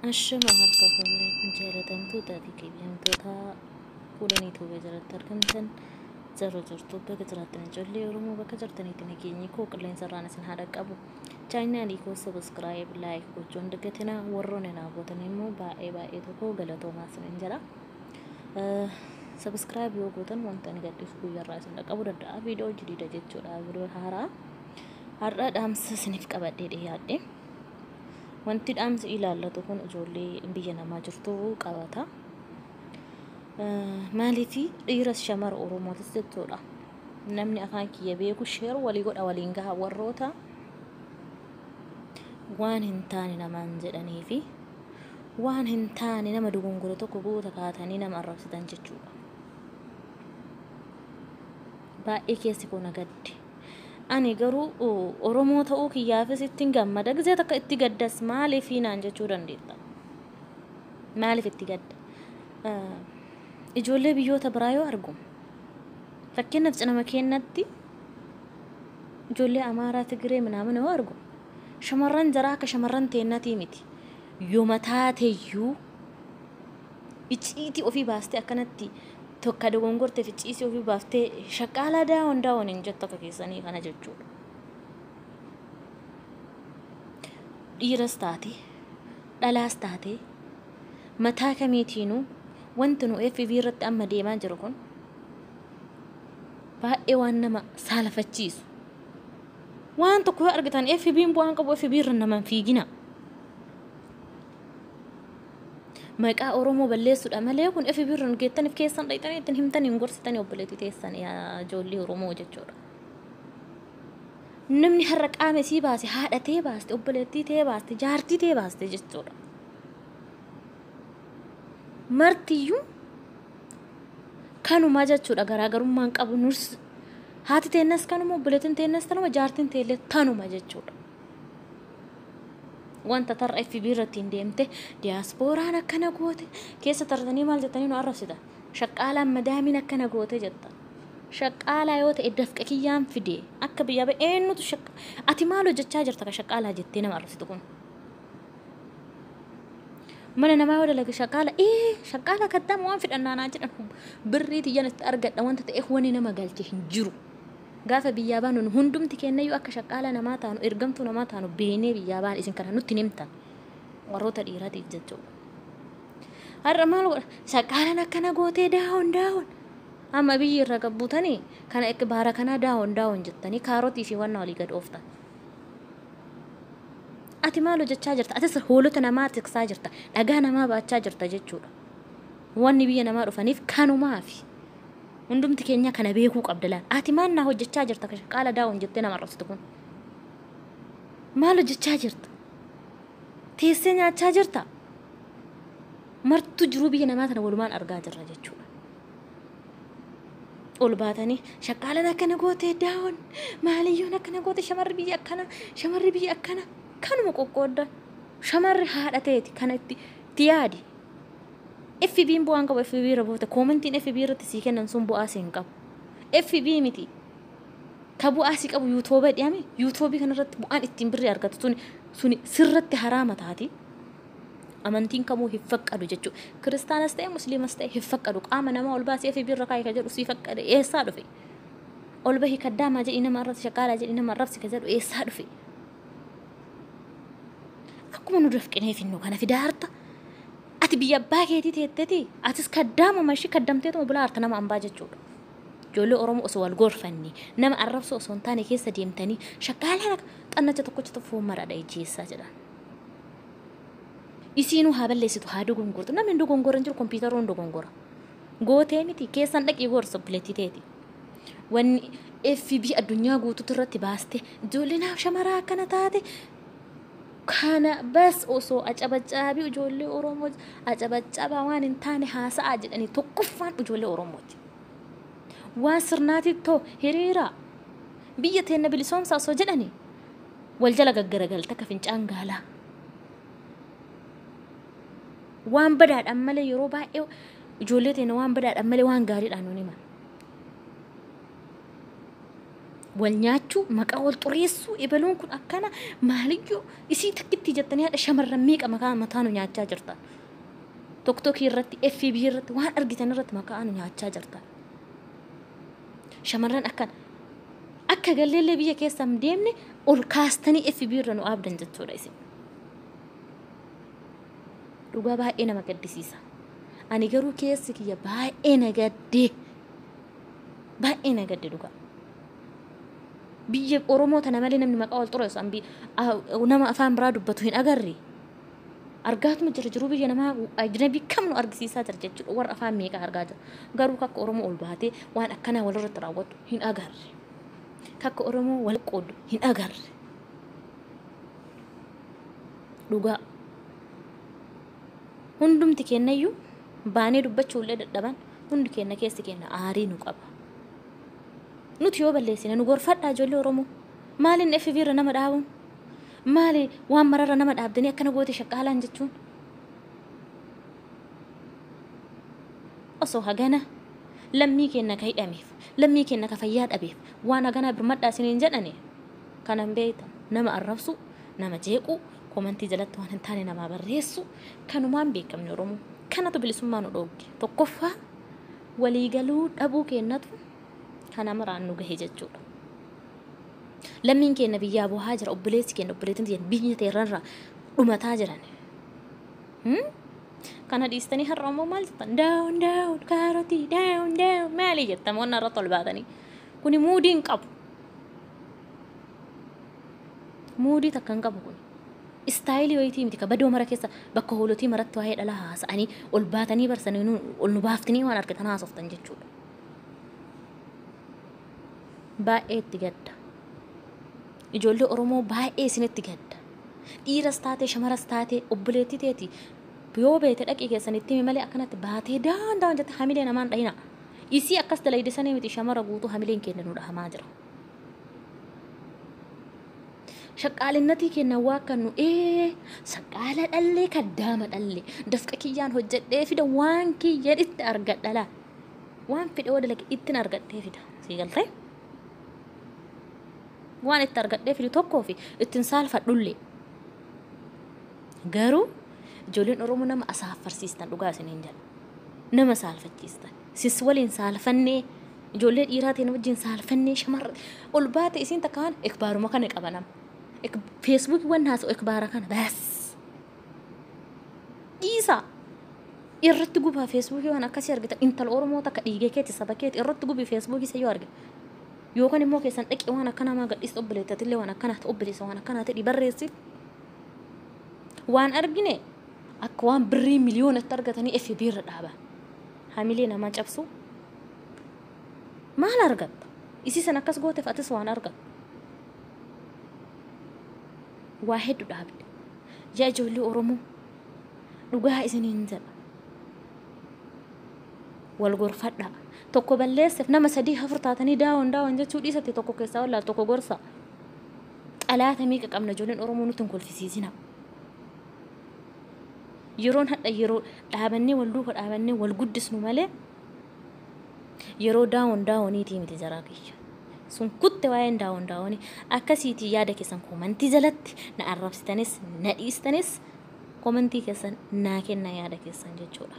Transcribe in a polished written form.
Ashama harka fuune jaalatamtoota fi kabajamtoota fuulanii tuubee jalatti argamtan jarra jirtu bakka jiraattan ijoollee Oromoo bakka jirtanitti nageenyi koo qilleensa irraan isin haa dhaqqabu. Chaayinaalii koo subscribe like gochuun dagatina warroonni naa gootan immoo baay'ee baay'ee tokko galatoomaa isinin jedha. Subscribe yoo gootan wanta ani gadhiisu guyyaarraa isin dhaqqabuu danda'a. Viidiyoo jadiida jechuudha. Viidiyoo haaraa. Har'a dhaamsa isiniif qabadhee dhiyaadhe. Wanti dhaamsi ilaallatu kun ijoollee biyya namaa jirtu qabata. Maaliif dhiiras shamara Oromootis jechuudha. Namni afaan kiyya beeku share walii godha waliin gaha warroota waan hin taane namaan jedhanii fi waan hin taane nama dogongore tokko goota kaatanii nama arrabsitan jechuudha. Baay'ee keessi koo na gadde. Ani garuu Oromoo ta'uu kiyyaafis ittiin gammada. Gizee takka itti gaddas maaliif naan jechuu dandeetta. Maaliif itti gadda? Ijoollee biyyoota biraa yoo argu fakkeenyaaf cinama keenyatti ijoollee Amaaraa, Tigiree minaamin yoo argu shamarran jaraa akka shamarran teennatii miti. Yooma taateyyuu icciitii ofii baastee akkanatti tokko dogongorteef icciitii ofii baaftee shaqaalaa daawon daawon hin jettu akka keessanii kana jechuudha. Dhiiras taate dhalaas taate mataa kamiitiinuu wanti nu FB irratti amma deemaa jiru kun baay'ee waan nama saalafachiisu. Waan tokko yoo argitan FB'n bu'aan qabu FB irra nama hin fiigina. Maqaa Oromoo balleessuudha malee kun FB irra nu geettaniif keessan dhayxanii ittiin himtanii hin gorsitanii obboleettii teessan ijoollee Oromoo jechuudha. Namni har'a qaama isii baase haadha tee baaste obboleettii tee baaste jaartii tee baaste jechuudha. Martiyyuu kanuma jechuudha garaagarummaan qabu nus haati teennas kanuma obboleettiin teennas tanuma jaartiin teellee tanuma jechuudha. Wanta tarra FB irratti hin deemte diyaaspooraan akkana goote keessa tartanii maal jettanii nu arrabsita. Shaqqaalaan madaamiin akkana goote jetta. Shaqqaalaa yoo ta'e dafqa kiyyaan fide akka biyya ba'e eenyutu shaqqa ati maal hojjechaa jirta ka shaqqaalaa jettee nama arrabsitu kun. Mana namaa yoo dalage shaqqaala ee shaqqaala kaddama waan fidhannaa naa jedhan birrii tiyyan itti argadha wanta ta'eef wani nama galche hin jiru. Gaafa biyyaa baanu nu hundumti kennayyuu akka shaqqaala namaa taanu ergamtuu namaa taanu beeknee biyyaa baan isin kana nutti himtan warroota dhiiraatiif jechuudha. Har'a maal godha shaqqaalaan akkana gootee daawon daawon amma biyyi irra gabbuutanii kana akka baara kanaa daawon daawon jettanii kaarotii fi wanna walii gad ooftan. Ati maal hojjechaa jirta? Atis hoolota namaa tiksaa jirta. Dhagaa namaa baachaa jirta jechuudha. Wanni biyya namaa dhufaniif kanumaafi. Hundumti keenya kana beekuu qabda laal. Ati maal naa hojjechaa jirta? Qaala daawon jettee nama arrabsitu kun. Maal hojjechaa jirta? Teessee nyaachaa jirta? Martuu jiruu biyya namaa tana walumaan argaa jirra jechuudha. Ol baatanii shaqqaalaan akkana gootee daawon maaliyyoon akkana goote shamarri biyya akkana shamarri biyya akkana kanuma qoqqoodda shamarri haadha ta'eeti kana itti yaadi. FB'n bu'aan qabu FB irra buufte koomentiin FB irratti sii kennan sun bu'aa si hin qabu. FB miti. Ka bu'aa si qabu yuutuuba dhiyaame yuutuubii kanarratti bu'aan ittiin birrii argatu suni suni sirratti haraama taati. Amantiin kamuu hin faqqadu jechuudha. Kiristaanas ta'e musliimas ta'e hin faqqadu. Qaama namaa ol baasee FB irra kaa'e ka jedhu sii faqqade eessaa dhufe? Ol bahi kaddaamaa jedhi nama arrabsi shaqaalaa jedhi nama arrabsi ka jedhu eessaa dhufe? Akkuma nu dafqinee finnu kana fidaa harta. Ati biyya abbaa keetii teetteeti atis kaddaamuma ishii kaddamteetuma bulaa harta nama ambaa jechuudha. Ijoollee Oromoo osoo wal gorfanne nama arrabsoo osoo hin taane keessa deemtanii shaqqaalaa xannacha tokkocha tokko maradha ijjeessaa jedhan. Isiinuu haa balleessitu haa dogongortu namni hin dogongora hin jiru kompiitaruu hin dogongora. Gootee miti keessan dhaqii gorsa obboleettii teeti. Wanni FB addunyaa guutuutu irratti baaste ijoollee naaf shamaraa akkana taate kana bas osoo acabacaabii ijoollee Oromoo acabacabaa waan hin taane haasa'aa jedhanii tokkoffaan ijoollee Oromooti. Waan sirnaati too hiriira biyya teenna bilisoomsaa osoo jedhanii wal jala gaggaragalta akka fincaan gaalaa. Waan badaadhaan malee yeroo baay'ee ijoollee teenna waan badaadhaan malee waan gaariidhaan nun himan. Wal nyaachuu, maqaa wal xureessuu, ebaluun kun akkana maaliyyuu isii takkitti jettanii haadha shamarran meeqa maqaa mataa nu nyaachaa jirtan. Toktokii irratti, FB irratti, waan argitan irratti maqaa nu nyaachaa jirtan. Shamarran akkana akka galleellee biyya keessa hin deemne ol kaastanii FB irra nu dhaabdan jechuudha isin. Dhugaa baay'ee nama gaddisiisa. Ani garuu keessi kiyya baay'ee na gaddee. Baay'ee na gadde dhugaa. Biyya Oromoo tana malee namni maqaa wal xureessu nama afaan biraa dubbatu hin agarre. Argaatuma jira jiruu biyya namaa ajnabii kam nu argisiisaa jira jechuudha. Warra afaan meeqa argaa jira. Garuu kakka Oromoo ol baatee waan akkanaa walirratti raawwatu hin agarre. Kakka Oromoo wal qoodu hin agarre. Dhugaa. Hundumti kennayyuu baanee dubbachuullee dadhaban hundi kenna keessi kenna aarii nu qaba. Nuti yoo balleessine nu gorfadhaa ijoollee Oromoo. Maaliin FB irra nama dhaabuun? Maali waan mararra nama dhaabdanii akkana goote shaqqaalaan jechuun? Osoo hagana lammii kenna ka hidhameef, lammii kenna ka fayyaa dhabeef waan haganaa birmadhaa isiniin jedhani kanan beektan nama arrabsu, nama jeequ, komantii jalatti waan hin taane namaa barreessu kanumaan beekamne Oromoo. Kanatu bilisummaa nu dhoogge. Tokkoffaa waliigaluu dhabuu kennatu kana maraan nu gahe jechuudha. Lammiin keenya biyyaa bu'aa jira, obboleessi keenya obboleettiin keenya biyya teerrarraa dhumataa jiran. Kana dhiistanii har'a immoo maal jettan? Down down kaarotii down down maali jettan waan irratti ol baatanii. Kuni muudii hin qabu. Muudii takka hin qabu kuni. Istaayilii wayitii miti ka badoo mara keessa bakka hoolotii maratti waa'ee dhalaa haasa'anii ol baatanii barsanii ol nu baaftanii waan argitan haasoftan jechuudha. Baay'ee itti gadda. Ijoollee Oromoo baay'ee isinitti gadda. Dhiiras taate shamaras taate obboleettii teeti yoo beete dhaqii keessanitti himi malee akkanatti baatee down down jette hamilee namaan dhahina. Isii akkas dalayde sanii miti shamara guutuu hamileen keenya nu dhahamaa jira. Shaqqaalinnatii kenna waa kan nu shaqqaala dhallee kaddaama dhallee dafqa kiyyaan hojjedhee fida waan kiyyan itti argadha laa. Waan fedhe yoo dalage ittiin argadhee fida. Sii galtee? Waan itti argadhee fidu tokkoo fi ittiin saalfadhullee. Garuu ijoolleen Oromoo nama asaaffarsiistan dhugaa isiniin jedha. Nama saalfachiistan. Sis waliin saalfannee ijoollee dhiiraa ta'e wajjin saalfannee shamarra ol baate isiin takkaan ikbaaruma kana qaba nama. Feesbuukii waan haasa'u ikbaara kana bas. Dhiisaa. Irratti gubaa feesbuukii waan akkasii argita intala Oromoo takka dhiigee keeti saba keeti irratti gubii feesbuukii isa yoo argite. Yookaan immoo keessan dhaqee waan akkanaa maa gadhiista obboleettatillee waan akkanaa obboleessa waan akkanaa ta'e barreessiif. Waan argine akka waan birrii miliyoonatti argatanii FB irra dhaaban. Hamilee namaa cabsu. Maal argatta? Isii san akkas gooteef atis waan argatta. Waa hedduu dhaabde. Yaa ijoollee Oromoo dhugaa isiniin jedha. Wal gorfadhaa. Tokko balleesseef nama 3 4 taatanii down down jechuu dhiisatti tokko keessaa wallaal tokko gorsa. Xalaata meeqa qabna ijoolleen Oromoo nutti hin kolfisiisina. Yeroon hadha yeroo dhaabannee wal duuka dhaabannee wal guddisnu malee yeroo down downiitii miti jaraa kiyya. Sun kutte waa'een down downii akkasiitii yaada keessan komantii jalatti na arrabsitanis na dhiistanis komantii keessan naa kenna yaada keessan jechuudha.